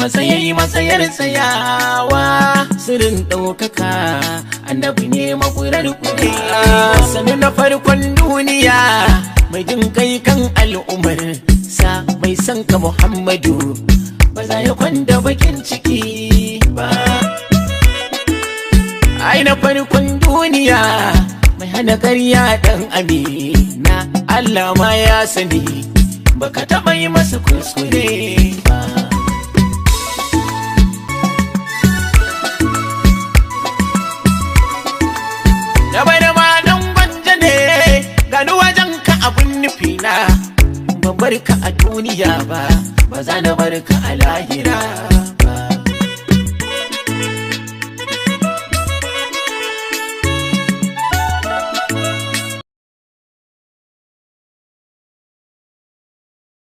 Matsayi matsayar tsayawa, sirrin ɗaukaka, annabi ne makurar kuɗi. Sani na farkon duniya, mai jin kai kan al'ummar sa, mai son ka Muhammadu, ba za ya kwanda bakin ciki ba. Ai na farkon duniya, mai hana karya dan Amina, Allah ma ya sani baka taɓa yi masa kuskure ba. Gaba da malam gwanja ne, gani wajen ka abun nufi na, ban bar ka a duniya ba, ba za na bar ka a lahira